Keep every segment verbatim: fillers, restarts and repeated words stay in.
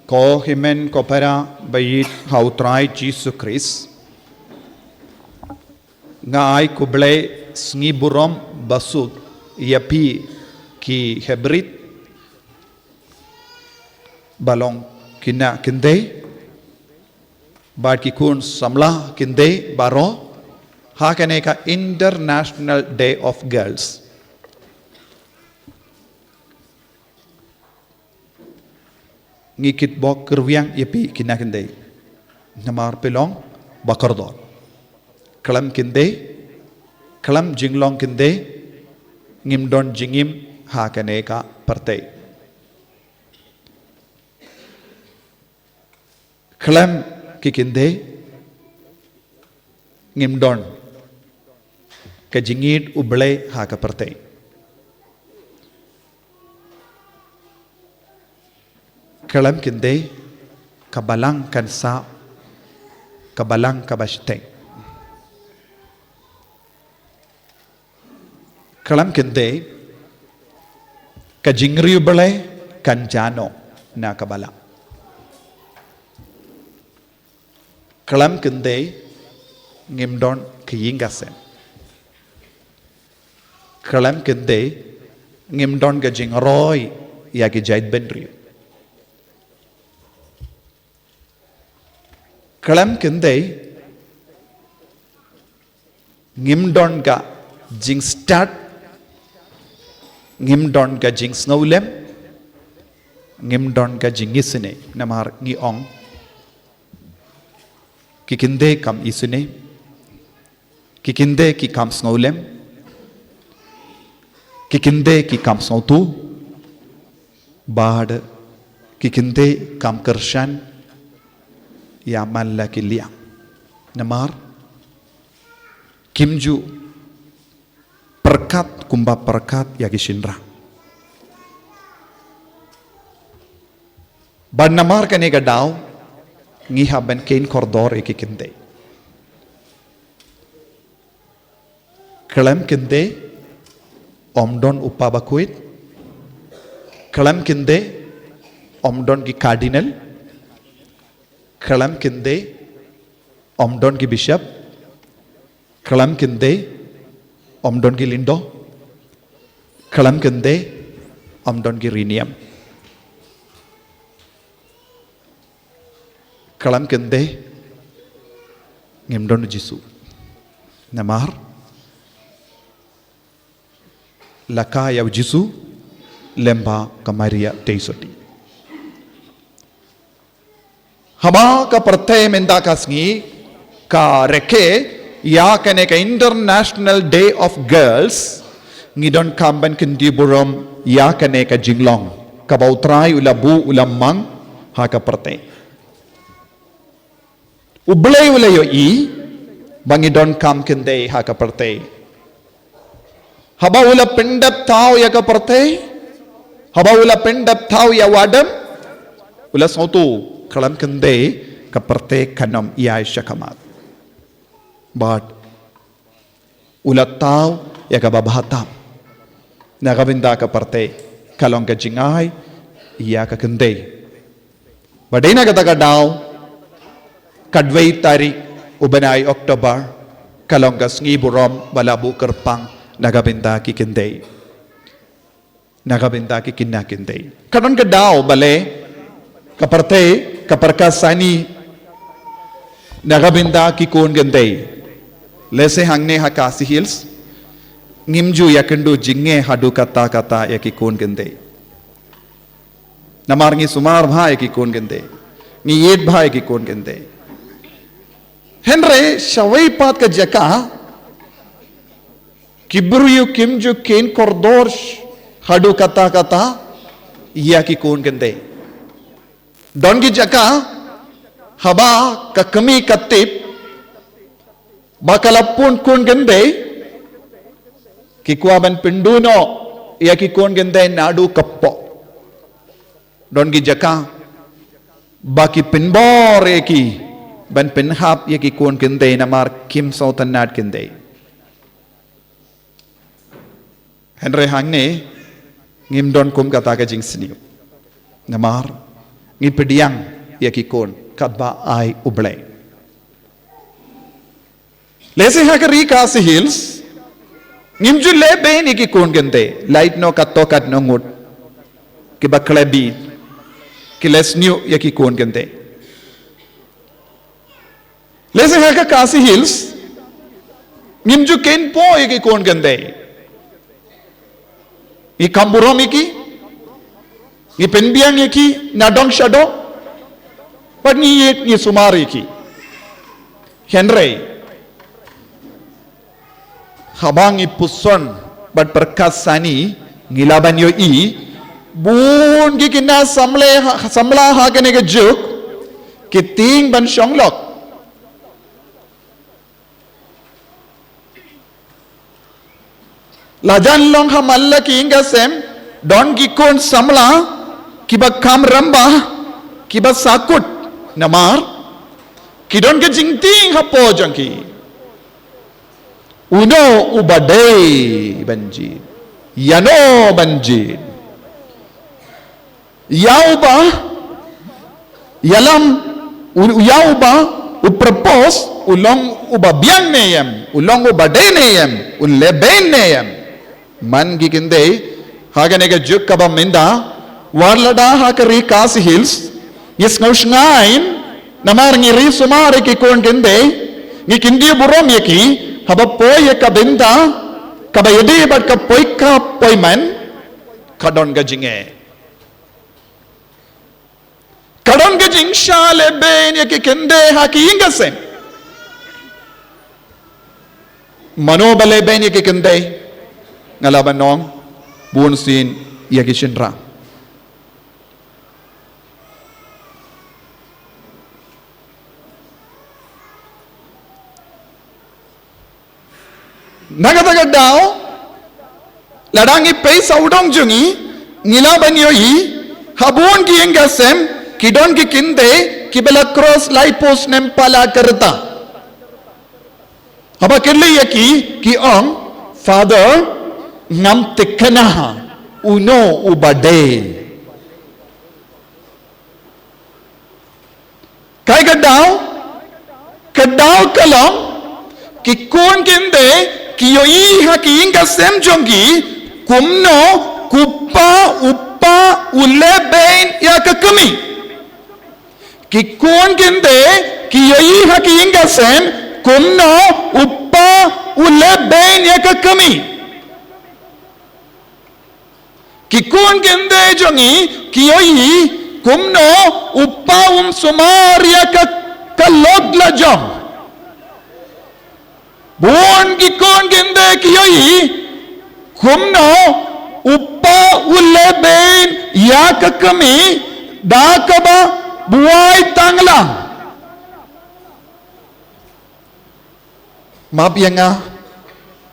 Ko hynmen ko para ba ïeit ha U Trai Jisu Khrist, nga ai khublei sngi burom basuk ïa phi ki hybrid, ba long kine ki khyndai bad ki khun samla khyndai baroh ha kane ka International Day of Girls. Ngi kitbok kyrwiang ïa phi kine ki khyndai, namar phi long ba kordor. Khlem khyndai, khlem jinglong khyndai, ngim don jingim ha kane ka pyrthei. Khlem ki khyndai, ngim don ka jingïeit U Blei ha ka pyrthei. Khlem khyndai, ka balang kan sah, ka balang kaba shiteng. Khlem khyndai, ka jingriewblei kan jano na ka balang. Khlem khyndai, ngim don ka ïing ka sem. Khlem khyndai, ngim don ka jingroi ïa ki jaitbynriew. Khlem khyndai, ngim don ka jingstad, ngim don ka jingsngewlem, ngim don ka jingisynei, namar ngi ong ki khyndai kam isynei, ki khyndai ki kam sngewlem, ki khyndai ki kam sngewthuh, bad ki khyndai kam kyrshan ïa man la ki liang. Namar kim ju pyrkhat kumba pyrkhat ïa ki shynrang. Bad namar kane ka daw, ngi hap ban kheiñ kordor ïa ki khyndai. Khlem khyndai, ym don u Papa Bakhuid. Khlem khyndai, ym don ki Cardinal. Khlem khyndai, ym don ki Bishop. Khlem khyndai, ym don ki Lyngdoh. Khlem khyndai, ym don ki Riñiam. Khlem khyndai, ngim don Jisu. Namar la kha ïa u Jisu lyngba ka Maria Theisotti. Haba ka pyrthei mynta ka sngi ka rakhe ïa kane ka International Day of Girls, ngi donkam ban kyntiew burom ïa kane ka jinglong kaba U Trai u la buh, u la mang ha ka pyrthei. U Blei u la ïohi ba ngi donkam khyndai ha ka pyrthei. Haba u la pyndep thaw ïa ka pyrthei, haba u la pyndep thaw ïa u Adam, u la sngewthuh khlem khyndai ka pyrthei kan ym ïaid shakhmat. Bad u la thaw ïa kaba bha tam. Na ka bynta ka pyrthei ka long ka jingai ïa ka khyndai. Bad dei na kata ka daw, ka dwei tarik u bnai October ka long ka sngi burom ba la buh kyrpang na ka bynta ki khyndai, na ka bynta ki khynnah khyndai. Ka don ka daw balei ka pyrthei ka pyrkhat sani na ka bynta ki khun khyndai. Lehse hangne ha Khasi Hills ngim ju ïakynduh jingeh haduh katta katta ïa ki khun khyndai. Namar ngi sumar bha ïa ki khun khyndai, ngi ïeit bha ïa ki khun khyndai. Hynrei shawei pat ka jaka ki briew kim ju kheiñ kordor haduh katta katta ïa ki khun khyndai. Don ki jaka haba ka kmie ka tip ba ka la pun khun khyndai, ki kwah ban pynduh noh ïa ki khun khyndai naduh kpoh. Don ki jaka ba ki pynbor ïa ki ban pynhap ïa ki khun khyndai namar kim sngewtynnad khyndai. Hynrei hangne ngim don kum kata ka jingsniew. Namar Ngi pdiang ïa ki khun katba ai U Blei. Lehse ha ka ri Khasi Hills ngim ju leh bein ïa ki khun kynthei, lait no katto katno ngut kiba khlem bit ki leh sniew ïa ki khun kynthei. Lehse ha ka Khasi Hills ngim ju kynpoh ïa ki khun kynthei. Ngi kham burom ïa ki, ngi pynbiang ïa ki na dong sha dong, bad ngi ïeit, ngi sumar ïa ki. Hynrei haba ngi puson bad pyrkhat sani, ngi lah ban ïohi bun ki khynnah samla ha, samla ha kane ka juk ki tieng ban shong lok. La jan long ha man la ki ïing ki sem, don ki khun samla kiba kham rangbah, kiba sahkut, namar ki don ka jingtieng hapoh jong ki, uno uba dei ban jied, ïano ban jied. Ïa uba ïalam, u, ïa uba u purpose u long uba biang ne em, u long uba dei ne em, un leh bein ne em. Man ki kynthei ha kane ka juk kaba mynta, wat lada ha ka ri Khasi Hills, ngi sngew shngaiñ namar ngi ri sumar ïa ki khun kynthei, ngi kyndit burom ïa ki, haba poi ïa ka bynta kaba ïadei bad ka poikap poiman, ka don ka jingeh. Ka don ka jingshah leh bein ïa ki kynthei ha ki ïing ki sem. Mano ba leh bein ïa ki kynthei? Nga lah ban ong, bunsien ïa ki shynrang. Na kata ka daw, lada ngi peit sawdong jong ngi, ngi lah ban ïohi ha bun ki ïing ki sem ki don ki kynthei kiba la cross laiphew snem palat ka rta. Haba kylli ïa ki, ki ong, Father, ngam thikna uno uba dei. Kaei ka daw? Ka daw ka long, ki khun kynthei ki ïohi ha ki ïing ki sem jong ki kumno u kpa, u kpa u leh bein ïa ka kmie. Ki khun kynthei ki ïohi ha ki ïing ki sem kumno u kpa u leh bein ïa ka kmie. Ki khun kynthei jong ngi ki ïohi kumno u kpa um sumar ïa ka, ka lok la jong. Bun ki khun kynthei ki ïohi kumno u kpa u leh bein ïa ka kmie da kaba buaid tang lang. Map ïa nga,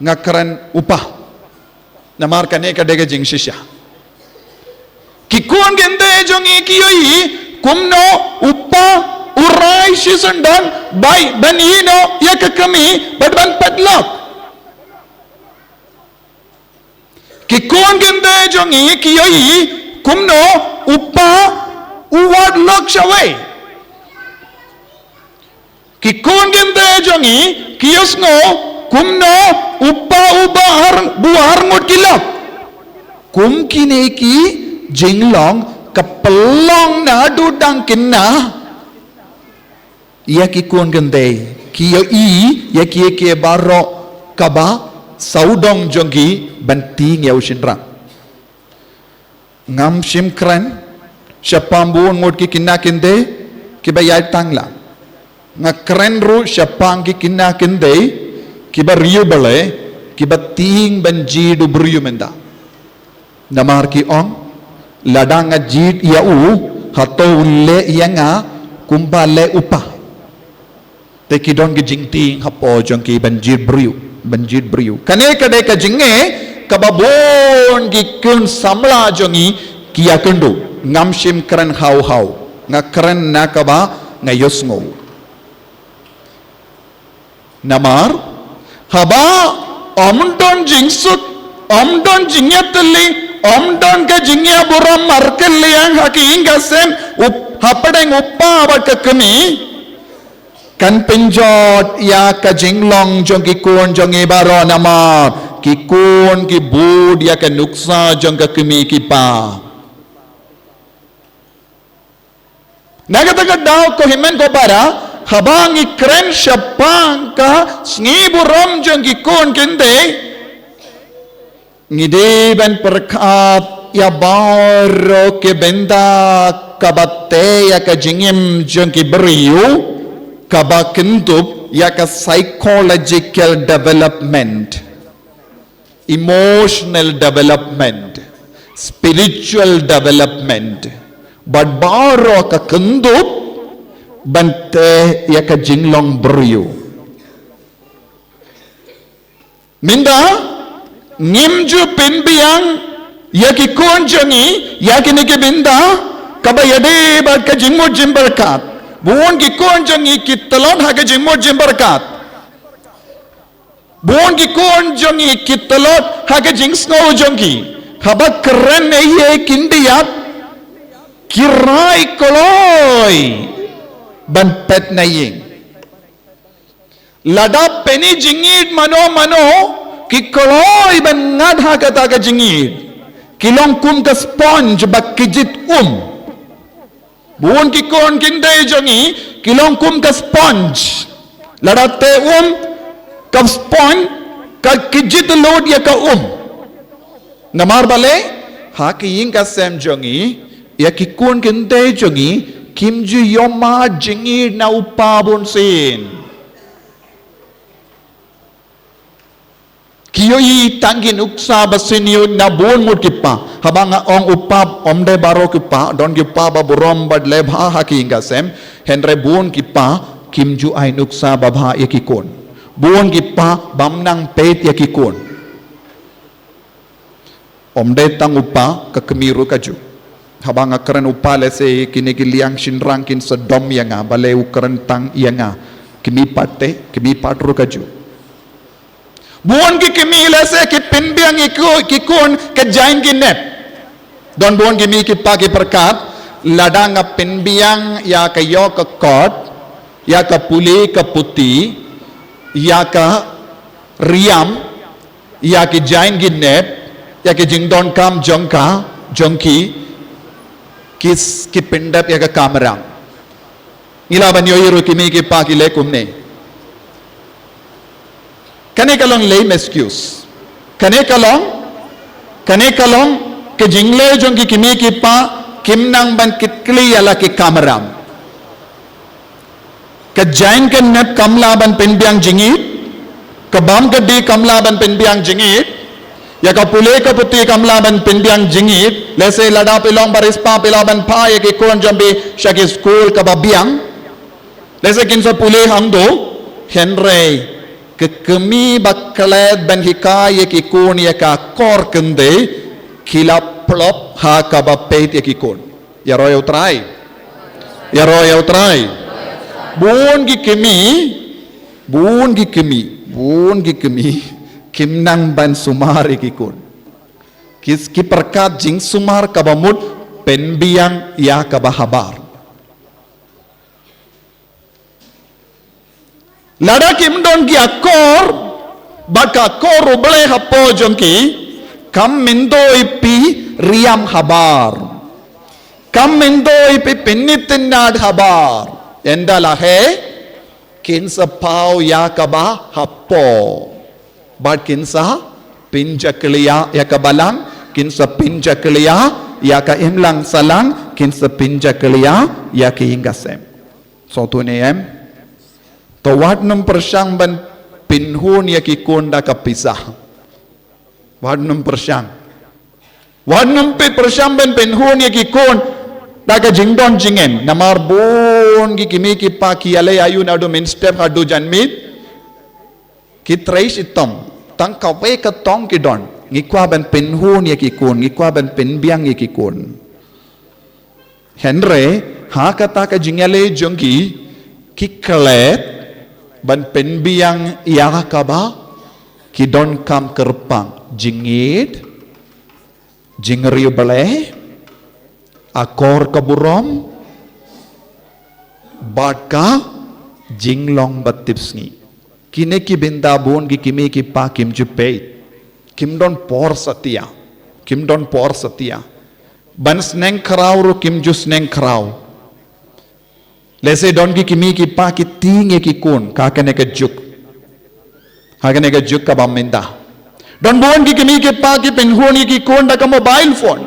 nga kren u kpa. Namar kane ka dei ka jingshisha. Ki khun kynthei jong ngi ki ïohi kumno u kpa u rai shisyndon bai ban ïehnoh ïa ka kmie bad ban peit lok. Ki khun kynthei jong ngi ki ïohi kumno u kpa u wad lok shawei. Ki khun kynthei jong ngi ki ïohsngew kumno u kpa u bah ar, buh arngut ki lok. Kum kine ki jinglong ka pynlong naduh dang khynnah ïa ki khun kynthei, ki ïohi ïa kiei kiei baroh kaba sawdong jong ki ban tieng ïa u shynrang. Ngam shym kren shaphang bun ngut ki khynnah kynthei kiba ïaid tang lang. Nga kren ruh shaphang ki khynnah kynthei kiba riew balei, kiba tieng ban jied u briew mynta. Namar ki ong, lada nga jied ïa u, hato un leh ïa nga kumba leh u kpa. Te ki don ki jingtieng hapoh jong ki ban jied briew, ban jied briew. Kane ka dei ka jingeh kaba bun ki khun samla jong ngi ki ïakynduh. Ngam shym kren haw haw, nga kren na kaba nga ïohsngew. Namar haba ym don jingsuk, ym don jingïatylli, Ym don ka jingïaburom markylliang ha ki ïing ka sem, u, hapdeng u pa bad ka kmie. Kan pynjot ïa ka jinglong jong ki khun jong ngi baroh namar ki khun ki bud ïa ka nuksa jong ka kmie ki kpa. Na kata ka daw ko hynmen ko para, haba ngi kren shaphang ka sngi burom jong ki khun kynthei, ngi dei ban pyrkhat ïa baroh ki bynta kaba tei ïa ka jingim jong ki briew, kaba kyndup ïa ka psychological development, emotional development, spiritual development, bad baroh ka kyndup ban tei ïa ka jinglong briew. Mynta ngim ju pynbiang ïa ki khun jong ngi ïa kine ki bynta kaba ïadei bad ka jingmut jingpyrkhat. Bun ki khun jong ngi ki tlot ha ka jingmut jingpyrkhat. Bun ki khun jong ngi ki tlot ha ka jingsngew jong ki. Haba kren ei ei kin da ïap, ki rai kloi ban peit na ïing. Lada pynïaid jingïeit mano mano, ki kloi ban ngat ha kata ka jingïeit. Ki long kum ka sponge ba kjit um. Bun ki khun kynthei jong ngi ki long kum ka sponge. Lada tei um ka sponge, ka kjit lut ïa ka um. Namar balei? Ha ki ïing ka sem jong ngi, ïa ki khun kynthei jong ngi kim ju ïohmad jingïeit na u pa bunsien. Ki ïohi tang ki nuksa ba sniew na bun ngut ki kpa. Haba nga ong u pa, ym dei baroh ki kpa, don ki kpa ba burom bad leh bha ha ki ïing ka sem, hynrei bun ki kpa kim ju ai nuksa ba bha ïa ki khun. Bun ki kpa bym nang peit ïa ki khun. Ym dei tang u pa, ka kmie ruh ka ju. Haba nga kren u pa, lehse kine ki liang shynrang kin sa dom ïa nga, balei u kren tang ïa nga. Kmie pat te, kmie pat ruh ka ju. Bun ki kmie lehse ki pynbiang ïa ki khun ka jaiñ ki nep. Don bun ki kmie ki kpa ki pyrkhat, lada nga pynbiang ïa ka ïoh ka kot, ïa ka pule ka puthi, ïa ka riam, ïa ki jaiñ ki nep, ïa ki jingdonkam jong ka, jong ki, ki s-, ki pyndep ïa ka kamram. Ngi lah ban ïohi ruh ki kmie ki kpa ki leh kumne. Kane ka long lame excuse. Kane ka long, kane ka long ka jingleh jong ki kmie ki kpa, kim nang ban kitkhlieh ïa la ki kamram. Ka jaiñ ka nep kam lah ban pynbiang jingïeit, ka bam ka dih kam lah ban pynbiang jingïeit, ïa ka pule ka puthi kam lah ban pynbiang jingïeit, lehse lada phi long barispa phi lah ban phah ïa ki khun jong phi sha ki skul kaba biang, lehse kin sa pule hangto, hynrei ka kmie ba klet ban hikai ïa ki khun ïa ka akor kynthei, ki la plop ha kaba peit ïa ki khun. Ïaroh ïa U Trai. Ïaroh ïa U Trai. Bun ki kmie, bun ki kmie, bun ki kmie, kim nang ban sumar ïa ki khun. Ki, ki pyrkhat jingsumar kaba mut pynbiang ïa kaba habar. Lada kim don ki akor, bad ka akor U Blei hapoh jong ki, kam myntoi phi riam habar. Kam myntoi phi pynitynnad habar. Ynda la heh, kin sa paw ïa kaba hapoh. Bad kin sa pynjakhlia ïa ka balang, kin sa pynjakhlia ïa ka imlang sahlang, kin sa pynjakhlia ïa ka ïing ka sem. Sngewthuh ne em? To wat nym pyrshang ban pynhun ïa ki khun da ka pisa. Wat nym pyrshang. Wat nym pyrshang ban pynhun ïa ki khun da ka jingdon jingem. Namar bun ki kmie ki kpa ki ïaleh aïu naduh mynstep haduh janmiet. Ki trei shitom, tang kawei ka tong ki don. Ngi kwah ban pynhun ïa ki khun, ngi kwah ban pynbiang ïa ki khun. Hynrei ha kata ka jingïaleh jong ki, ki klet ban pynbiang ïa kaba ki donkam kyrpang, jingïeit, Jingriewblei, akor ka burom, bad ka jinglong batipsngi. Kine ki bynta bun ki kmie ki kpa kim ju peit. Kim don por satia. Kim don por satia. Ban sneng khraw ruh kim ju sneng khraw. Lehse don ki kmie ki kpa ki tieng ïa ki khun, ha kane ka juk. Ha kane ka juk kaba mynta. Don bun ki kmie ki kpa ki pynhun ïa ki khun da ka mobile phone.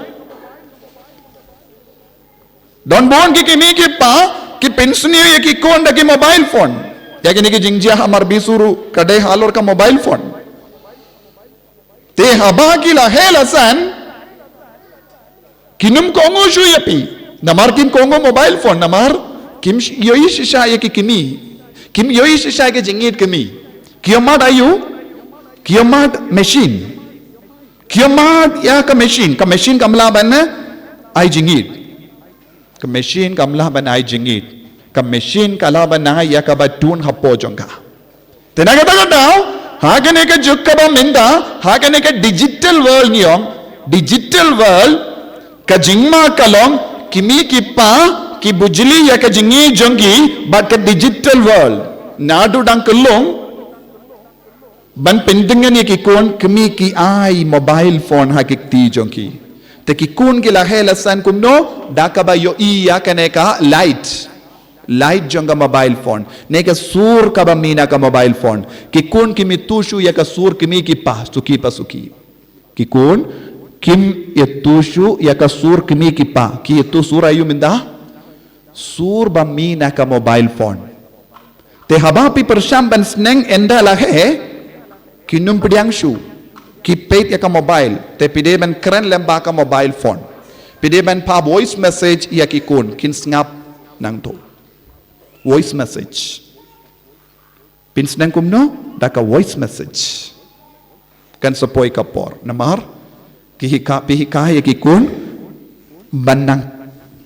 Don bun ki kmie ki kpa ki pynsniew ïa ki khun da ki mobile phone. Ïa kine ki jingjia ha Marbisu ruh ka dei halor ka mobile phone. Te haba ki la heh la san, kim kohnguh shuh ïa phi. Namar kim kohnguh mobile phone, namar kim sh-, ïohi shisha ïa ki kmie. Kim ïohi shisha ïa ki jingïeit kmie. Ki ïohmad aïu, ki ïohmad machine. Ki ïohmad ïa ka machine, ka machine kam lah ban ai jingïeit. Ka machine kam lah ban ai jingïeit. Ka machine ka lah ban ai ïa kaba tun hapoh jong ka. Te na kata ka daw, ha kane ka juk kaba mynta, ha kane ka digital world ngi ong, digital world, ka jingma ka long, ki kmie ki kpa ki bujli ïa ka jingïeit jong ki bad ka digital world. Naduh dang kyllung, ban pyndeng ïa ki khun, kmie ki ai mobile phone ha ki kti jong ki. Te ki khun ki la heh la san kumno, da kaba ïohi ïa kane ka light. Light jong ka mobile phone. Ne ka sur kaba mih na ka mobile phone. Ki khun kim ïathuh shuh ïa ka sur kmie ki kpa, suki pa suki. Ki khun kim ïathuh shuh ïa ka sur kmie ki kpa. Ki ïathuh sur aïu mynta? Sur ba mih na ka mobile phone. Te haba phi pyrshang ban sneng ynda la heh, kim pdiang shuh. Ki peit ïa ka mobile. Te phi dei ban kren lyngba ka mobile phone. Phi dei ban phah voice message ïa ki khun, kin sngap nangto. Voice message. Phin sneng kumno, da ka voice message. Kan sa poi ka por. Namar, ki hikai, phi hikai ïa ki khun, ban nang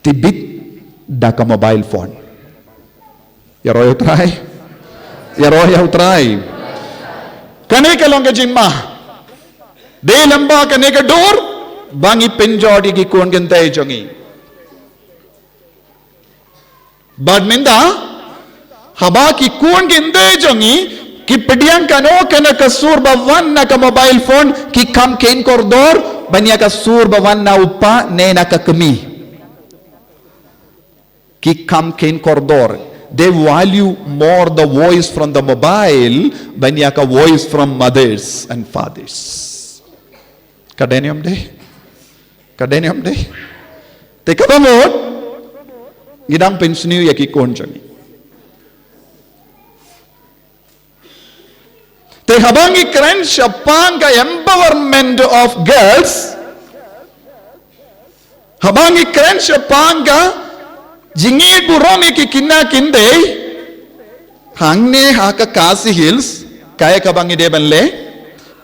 tbit da ka mobile phone. Ïaroh ïa u Trai. Ïaroh ïa u Trai. Kane ka long ka jingma. Dei lyngba kane ka dur, ba ngi pynjot ïa ki khun kynthei jong ngi. Bad mynta, haba ki khun kynthei jong ngi, ki pdiang kano kano ka sur ba wan na ka mobile phone, ki kham kheiñ kordor, ban ïa ka sur ba wan na u kpa, ne na ka kmie. Ki kham kheiñ kordor. They value more the voice from the mobile, ban ïa ka voice from mothers and fathers. Ka dei ne ym dei? Ka dei ne ym dei? Te kaba mut, ngi dang pynsniew ïa ki khun jong ngi. Te haba ngi kren shaphang ka empowerment of girls, haba ngi kren shaphang ka jingïaburom ïa ki khynnah khyndai, hangne ha ka Khasi Hills, kaei kaba ngi dei ban leh,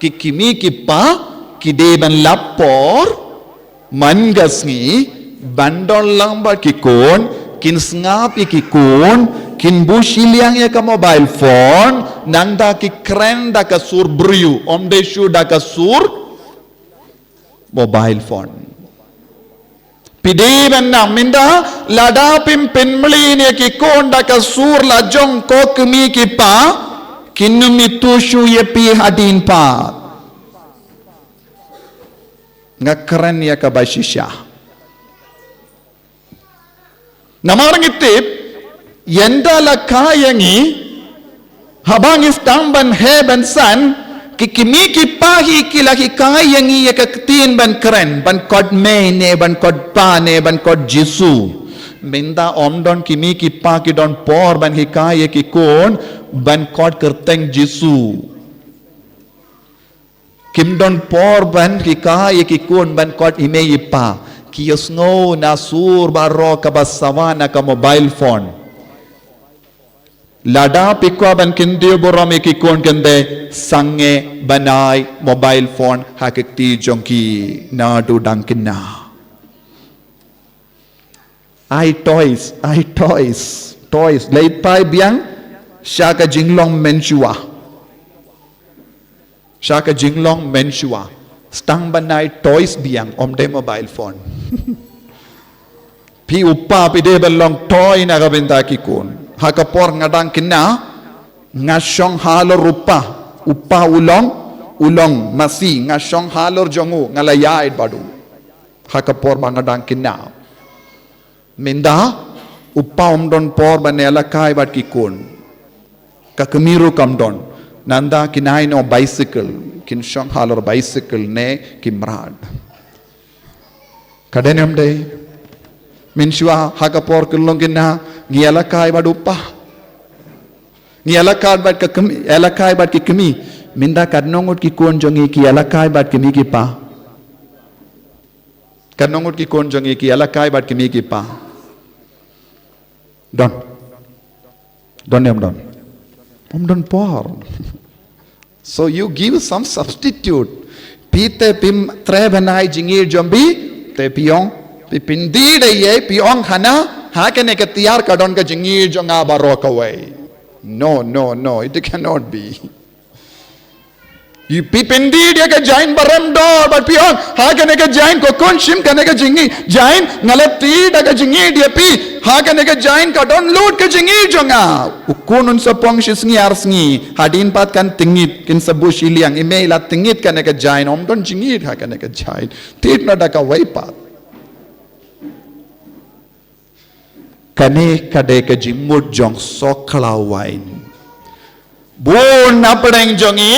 ki kmie ki kpa, ki dei ban lap por, man ka sngi, ban don lang bad ki khun, kin sngap ïa ki khun, kin buh shiliang ïa ka mobile phone, nangta ki kren da ka sur briew, ym dei shuh da ka sur mobile phone. Phi dei ban nang mynta, lada phim pynmlien ïa ki khun da ka sur la jong ko kmie ki kpa, kin ym ïathuh shuh ïa phi hadien pat. Nga kren ïa kaba shisha. Namar ngi tip, ynda la kha ïa ngi, haba ngi sdang ban heh ban san, ki kmie ki kpa hi ki la hikai ïa ngi ïa ka ktien ban kren, ban khot mei ne, ban khot pa ne, ban khot Jisu. Mynta ym don kmie ki kpa ki don por ban hikai ïa ki khun, ban khot kyrteng Jisu. Kim don por ban hikai ïa ki khun ban khot i mei i pa. Ki ïohsngew na sur baroh kaba sawa na ka mobile phone. Lada phi kwah ban kyntiew burom ïa ki khun kynthei, sangeh ban ai mobile phone ha ki kti jong ki naduh dang khynnah. Ai toys, ai toys, toys. Leit phai biang sha ka jinglong mynshuwa. Sha ka jinglong mynshuwa. Stang ban ai toys biang, ym dei mobile phone. Phi u pa phi dei ban long toy na ka bynta ki khun. Ha ka por nga dang khynnah, nga shong halor u pa, u pa u long, u long masi, nga shong halor jong u, nga la ïaid bad u. Ha ka por ba nga dang khynnah. Mynta, u pa um don por ban ïalehkai bad ki khun. Ka kmie ruh kam don. Nangta kin ai noh bicycle, kin shong halor bicycle ne ki mrad. Ka dei ne ym dei? Mynshuwa ha ka por khynnah ngi ïalehkai bad u pa. Ngi ïalehkai bad ka kmie, ïalehkai bad ki kmie. Mynta katno ngut ki khun jong ngi ki ïalehkai bad ki kmie ki pa? Katno ngut ki khun jong ngi ki ïalehkai bad ki kmie ki pa? Don. Don ne ym don? Ym don por. So you give some substitute. Phi te phim treh ban ai jingïeit jong phi, te phi ong, phi pyndih da ïa, phi ong hana, ha kane ka tiar ka don ka jingïeit jong nga baroh kawei. No, no, no, it cannot be. Phi pyndih ïa ka jaiñ ba rem dor, bad phi ong, ha kane ka jaiñ ko khun shim kane ka jingïeit, jaiñ nga la thied da ka jingïeit ïa phi, ha kane ka jaiñ ka don lut ka jingïeit jong nga. U khun un sa pang shi sngi ar sngi, hadien pat kan tyngit, kin sa buh shiliang, i mei la tyngit kane ka jaiñ, ym don jingïeit ha kane ka jaiñ. Thied noh da kawei pat. Kane ka dei ka jingmut jong sokhlaw waiñ. Bun na pdeng jong ngi,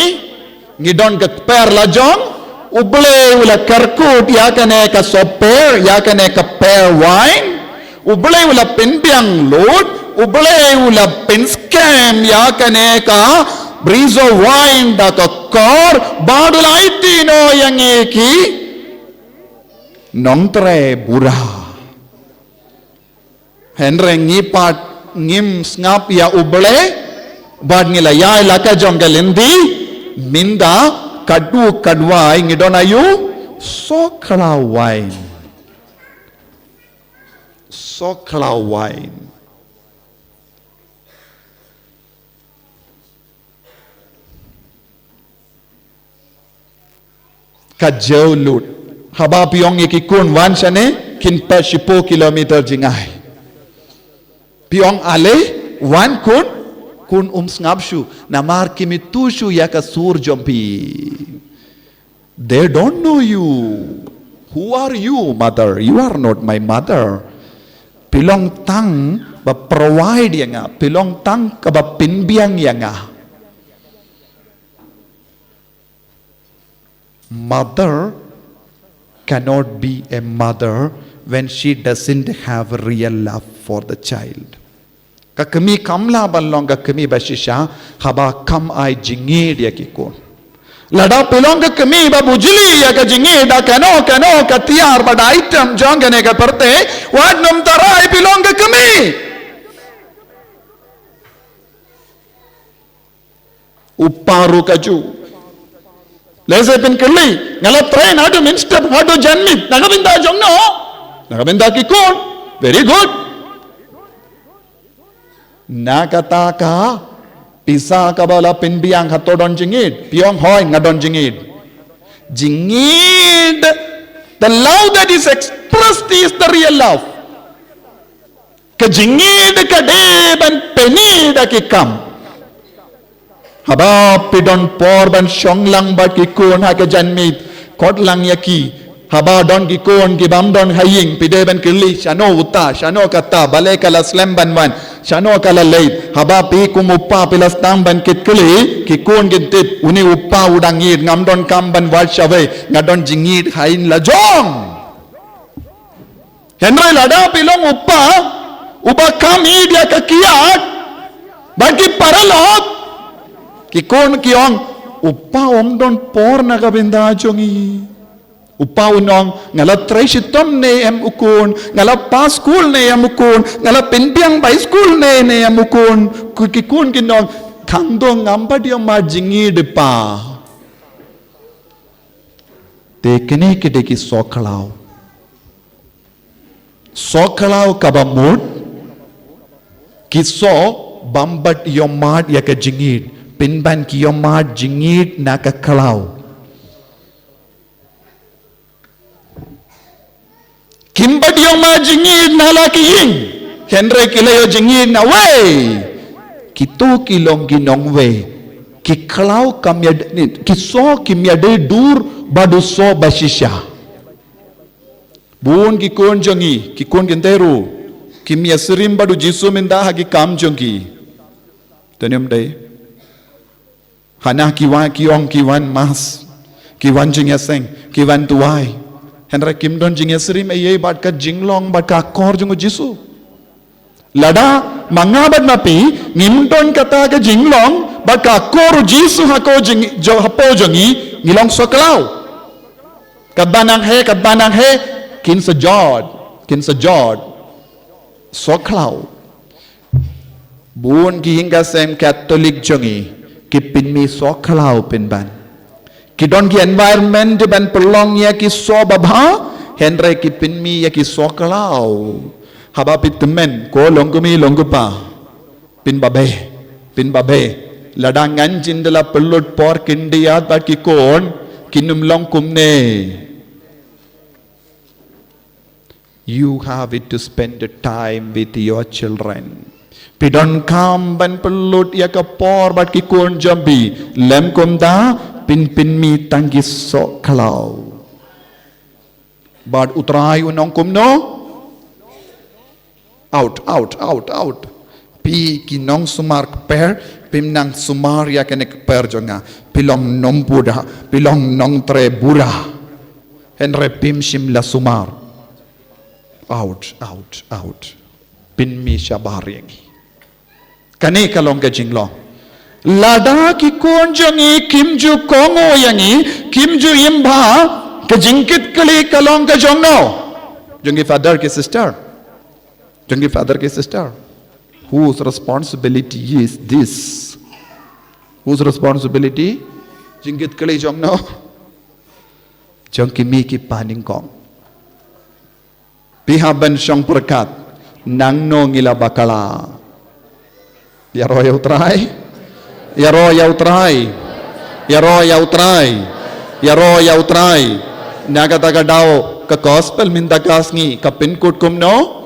ngi don ka kper la jong, U Blei u la kyrkhu ïa kane ka sopper, ïa kane ka kper waiñ, U Blei u la pynbiang lut, U Blei u la pynskhem ïa kane ka brisoh waiñ da ka kor, bad u la aiti noh ïa ngi ki nongtrei bura. Hynrei ngi pat ngim sngap ïa U Blei, bad ngi la ïai la ka jong ka lynti, mynta katto katne ngi don aïu, sokhlaw waiñ. Sokhlaw waiñ. Ka jew lut. Haba phi ong ïa ki khun wan shane, kin peit shiphew kilometer jngai. Phi ong ale, wan khun, khun um sngap shuh, namar kim ithuh shuh ïa ka sur jong phi. They don't know you. Who are you, mother? You are not my mother. Phi long tang ba provide ïa nga, phi long tang kaba pynbiang ïa nga. Mother cannot be a mother when she doesn't have real love for the child. Ka kmie kam lah ban long ka kmie ba shisha haba kam ai jingïeit ïa ki khun. Lada phi long ka kmie ba bujli ïa ka jingïeit da kano kano ka tiar bad item jong kane ka pyrthei, wat nym tharai phi long ka kmie. U pa ruh kajuh. Lehse phin kylli, nga la train haduh mynstep haduh janmiet, na ka bynta jong no? Na ka bynta ki khun. Very good. Na kata ka pisa kaba la pynbiang, hato don jingïeit? Phi ong hooid, nga don jingïeit. Jingïeit, the love that is expressed is the real love. Ka jingïeit ka dei ban pyni da ki kam. Haba phi don por ban shong lang bad ki khun ha ka janmiet, khot lang ïa ki. Haba don ki khun ki bym don ha ïing, phi dei ban kylli, shano uta, shano kata, balei ka la slem ban wan, shano ka la leit. Haba phi kum u pa phi la sdang ban kit kylli, ki khun kin tip, une u pa u dang ïeit, ngam don kam ban wad shawei, nga don jingïeit ha ïing la jong. Hynrei lada phi long u pa uba kam ïeit ïa ka kiad bad ki paralok, ki khun ki ong, u pa um don por na ka bynta jong ngi. U pa un ong, nga la trei shitom ne em u khun, nga la pass skul ne em u khun, nga la pynbiang bai skul ne ne em u khun. Ki khun kin ong, khang dong ngam pat ïoh mad jingïeit, pa. Te kine ki dei ki sokhlaw. Sokhlaw kaba mut, ki soh bym pat ïoh mad ïa ka jingïeit, pynban ki ïoh mad jingïeit na ka khlaw. ïoh ma jingïeit na la ki ïing, hynrei ki la ïoh jingïeit na wei. Kito ki long ki nongwei. Ki khlaw kam ïa, ki soh kim ïadei dur bad u soh ba shisha. Bun ki khun jong ngi, ki khun kynthei ruh kim ïasyriem bad u Jisu mynta ha ki kam jong ki. Te ym dei. Hana ki wan, ki ong ki wan mass, ki wan jingïaseng, ki wan duwai, hynrei kim don jingïasyriem ei ei bad ka jinglong bad ka akor jong u Jisu. Lada ma nga bad ma phi ngim don kata ka jinglong bad ka akor u Jisu ha ko jing, jo, hapoh jong ngi, ngi long sohkhlaw. Katba nang heh, katba nang heh, kin sa jot, kin sa jot. Sohkhlaw. Bun ki ïing ka sem Katholik jong ngi ki pynmih sohkhlaw pynban. Ki don ki environment ban pynlong ïa ki soh babha, hynrei ki pynmih ïa ki sohkhlaw. Haba phi tymmen, ko long kmie long kpa, pynbabe, pynbabe. Lada ngan jin da la pynlut por khyndiat bad ki khun, kin ym long kumne. You have it to spend the time with your children. Phi donkam ban pynlut ïa ka por bad ki khun jong phi, lym kumta phin pynmih tang ki sohkhlaw. Bad U Trai u ong kumno? Out, out, out, out. Phi ki nongsumar kper, phim nang sumar ïa kane ka kper jong nga. Phi long nongbura, phi long nongtrei bura. Hynrei phim shym la sumar. Out, out, out. Pynmih shabar ïa ngi. Kane ka long ka jinglong. Lada ki khun jong ngi kim ju kohnguh ïa ngi, kim ju im bha, ka jingkitkhlieh ka long ka jong no? Jong ki father ki sister. Jong ki father ki sister. Whose responsibility is this? Whose responsibility? Jingkitkhlieh jong no? Jong ki kmie ki kpa nyngkong. Phi hap ban shong pyrkhat, nangno ngi la bakla? Ïaroh ïa U Trai. Ïaroh ïa U Trai. Ïaroh ïa U Trai. Ïaroh ïa U Trai. Na kata ka daw ka gospel mynta ka sngi ka pynkut kumno?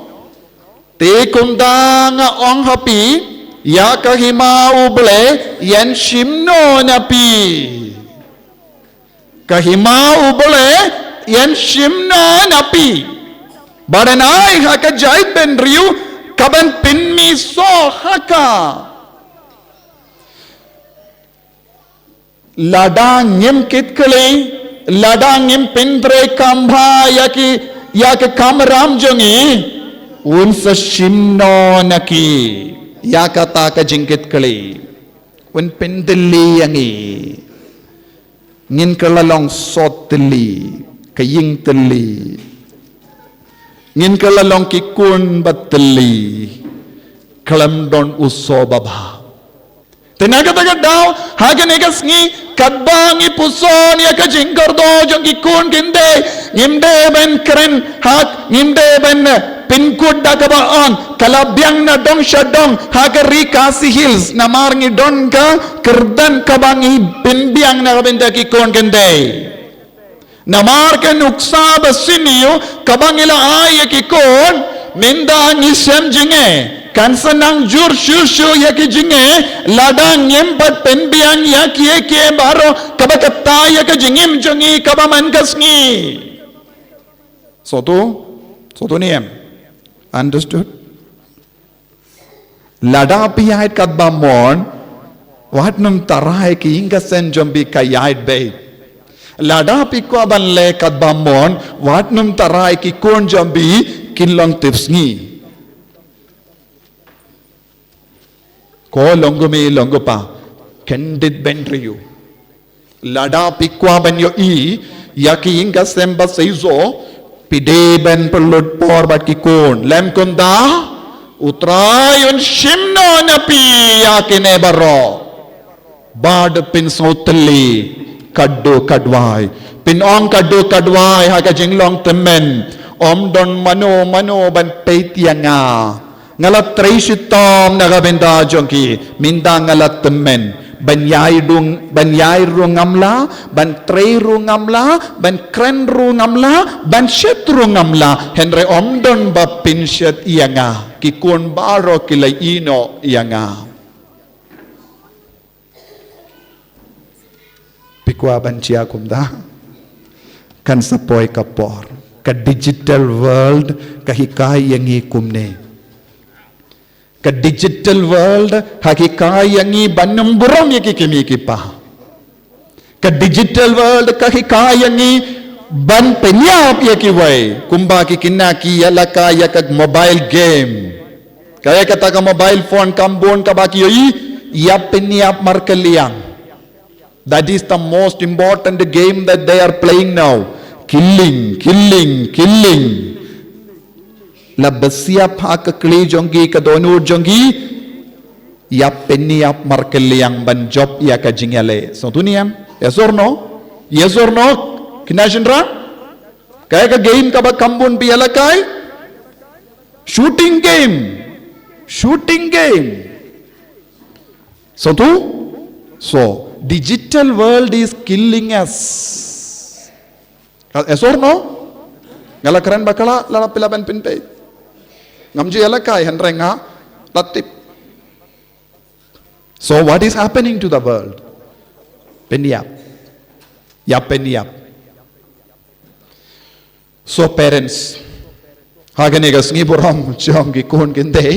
Te kumta nga ong ha phi, ïa ka hima U Blei yn shim noh na phi. Ka hima U Blei yn shim noh na phi. Bad yn ai ha ka jaitbynriew kaban pynmih soh ha ka. Lada ngim kit kali, lada ngim pyntrei kham bha ïa ki, ïa ka kamram jong ngi, un sa shim noh na ki ïa kata ka jingkit kali. Un pyntylli ïa ngi. Ngin kylla long soh tylli, ka ïing tylli. Ngin kylla long ki khun ba tylli, khlem don u soh babha. Te na kata ka daw, ha kane ka sngi, katba ngi puson ïa ka jingkordor jong ki khun kynthei, ngim dei ban kren ha, ngim dei ban, eh, pynkut da kaba ong, ka la biang na dong sha dong, ha ka ri Khasi Hills, namar ngi don ka kyrdan kaba ngi pynbiang na ka bynta ki khun kynthei. Namar ka nuksa ba sniew kaba ngi la ai ïa ki khun, mynta ngi shem jingeh, kan sa nang jur shuh shuh ïa ki jingeh, lada ngim pat pynbiang ïa kiei kiei baroh, kaba kata ïa ka jingim jong ngi kaba man ka sngi. Soto, soto ne em? Understood? Lada phi ïaid katba mon, wat nym tharai ki ïing ka sem jong phi ka ïaid beit. Lada phi kwah ban leh katba mon, wat nym tharai ki khun jong phi kin long tipsngi. Ko long kmie long kpa, kyndit bynriew. Lada phi kwah ban ïohi ïa ki ïing ka sem ba seisoh, phi dei ban pynlut por bad ki khun. Lym kumta, U Trai un shim noh na phi ïa kine baroh. Bad phin sngewtylli katto katwai. Phin ong katto katwai ha ka jinglong tymmen, ym don mano mano ban peit ïa nga. Nga la trei shitom na ka bynta jong ki, mynta nga la tymmen. Ban ïai dung, ban ïai ruh ngam lah, ban trei ruh ngam lah, ban kren ruh ngam lah, ban shet ruh ngam lah. Hynrei ym don ba pynshet ïa nga. Ki khun baroh ki la ïehnoh ïa nga. Phi kwah ban jia kumta? Kan sa poi ka por. Ka digital world ka hikai ïa ngi kumne. Ka digital world ka hikai ïa ngi ban nym burom ïa ki kmie ki kpa. Ka digital world ka hikai ïa ngi ban pynïap ïa kiwei. Kumba ki khynnah ki ïalehkai ïa ka mobile game. Kaei kata ka mobile phone kham bun kaba ki ïohi, ïa pynïap markylliang. That is the most important game that they are playing now. Killing, killing, killing. La bsiap ha ka kli jong ki, ka dohnud jong ki, ïa pynïap markylliang ban jop ïa ka jingïaleh. Sngewthuh ne em? Yes or no? Yes or no? Khynnah shynrang? Kaei ka game kaba kham bun phi ïalehkai? Shooting game. Shooting game. Sngewthuh? So, digital world is killing us. Yes or no? Nga la kren bakla, la phi lah ban pynpeit. Ngam ju ïalehkai, hynrei nga la tip. So what is happening to the world? Pynïap. Ïa pynïap. So parents, ha kane ka sngi burom jong ki khun kynthei,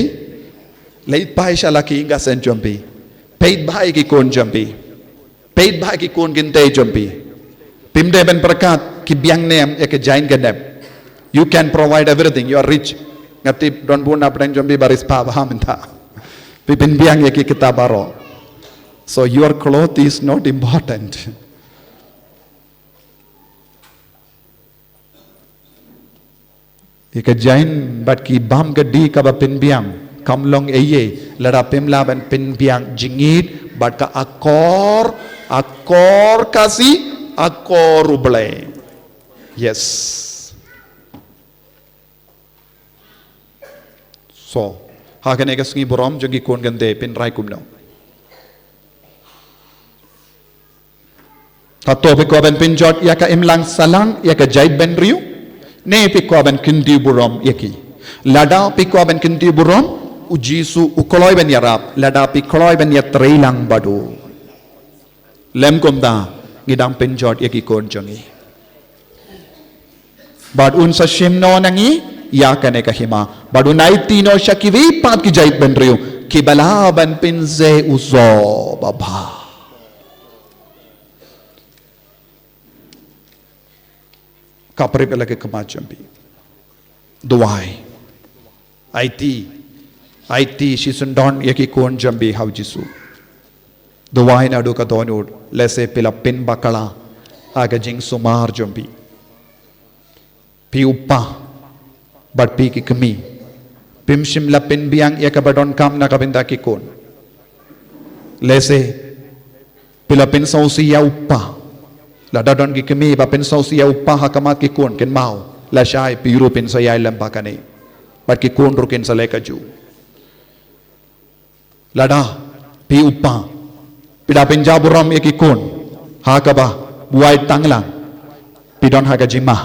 leit bha sha la ki ïing ka sem jong phi. Peit bha ïa ki khun jong phi. Peit bha ïa ki khun kynthei jong phi. Phim dei ban pyrkhat ki biang ne em ïa ka jaiñ ka dep. You can provide everything, you are rich. Nga tip don bun na pdeng jong phi ba riewspah bha mynta. Phi pynbiang ïa ki kita baroh. So your cloth is not important. Ïa ka jaiñ bad ki bam kti kaba pynbiang kam long ei ei lada phim lah ban pynbiang jingïeit bad ka akor, akor Khasi, akor U Blei. Yes. So ha kane ka sngi burom jong ki khun kynthei phin rai kumno? Hato phi kwah ban pynjot ïa ka imlang sahlang ïa ka jaitbynriew? Ne phi kwah ban kyntiew burom ïa ki? Lada phi kwah ban kyntiew burom, U Jisu u kloi ban ïarap. Lada phi kloi ban ïatreilang bad u, lym kumta ngi dang pynjot ïa ki khun jong ngi. Bad un sa shim noh na ngi ïa kane ka hima. Bad un aiti noh sha kiwei pat ki jaitbynriew kiba lah ban pynseh u soh babha. Ka pyrshah la ka khmat jong phi. Duwai. Aiti. Aiti shisyndon ïa ki khun jong phi ha U Jisu. Duwai naduh ka dohnud lehse phi la pynbakla ha ka jingsumar jong phi. Phi u kpa bad phi ki kmie, phim shym la pynbiang ïa kaba donkam na ka bynta ki khun. Lehse phi la pynsngewsih ïa u kpa. Lada don ki kmie ba pynsngewsih ïa u kpa ha khmat ki khun, kynmaw, lashai phi ruh phin sa ïai lem bad kane. Bad ki khun ruh kin sa leh kajuh. Lada phi u kpa, phi da pynjah burom ïa ki khun ha kaba buaid tang lang, phi don ha ka jingma.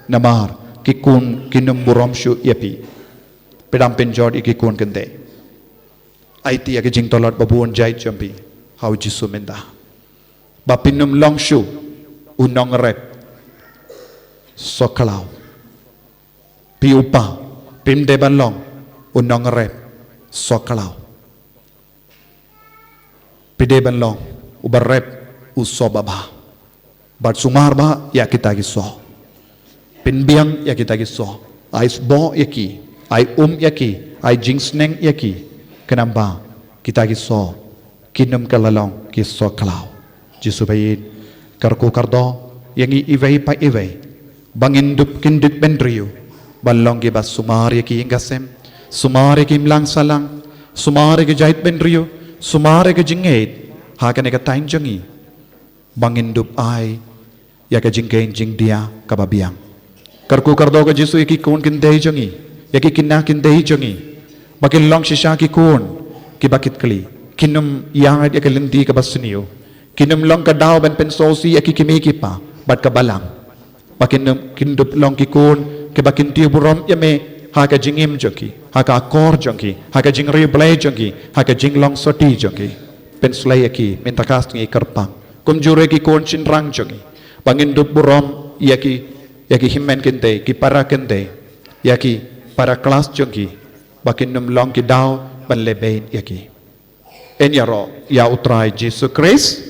Namar ki khun kin ym burom shuh ïa phi. Phi dang pynjot ïa ki khun kynthei. Aiti ïa ka jingtlot ba bun jait jong phi ha U Jisu mynta. Ba phin ym long shuh u nongrep soh khlaw. Phi u kpa, phim dei ban long u nongrep soh khlaw. Phi dei ban long uba rep u soh babha. Bad sumar bha ïa kita ki soh. Pynbiang ïa kita ki soh. Ai sboh ïa ki, ai um ïa ki, ai jingsneng ïa ki. Khnang ba kita ki soh kin ym kylla long ki soh khlaw. Jisu ba ïeit, kyrkhu kyrdoh ïa ngi iwei pa iwei ba ngin dup kyndit bynriew ban long kiba sumar ïa ki ïing ka sem, sumar ïa ki imlang sahlang, sumar ïa ki jait bynriew, sumar ïa ki jingngeit ha kane ka thaiñ jong ngi, ba ngin dup ai ïa ka jingkheiñ jingdia kaba biang. Kyrkhu kyrdoh ko Jisu ïa ki khun kynthei jong ngi, ïa ki khynnah kynthei jong ngi, ba kin long shisha ki khun kiba kit kali, Kin ym ïaid ïa ka lynti kaba sniew. Kin ym long ka daw ban pynsngewsih ïa ki kmie ki kpa bad ka balang. Ba kin ym, kin dup long ki khun kiba kin tip burom ïa me ha ka jingim jong ki, ha ka akor jong ki, ha ka jingriewblei jong ki, ha ka jinglong sotti jong ki. Pynshlei ïa ki mynta ka sngi kyrpang. Kumjuh ruh ki khun shynrang jong ki. Ba ngin dup burom ïa ki, ïa ki hynmen kynthei, ki para kynthei, ïa ki para klas jong ki. Ba kin ym long ki daw ban lehbeiñ ïa ki. Yn ïaroh ïa U Trai Jisu Khrist.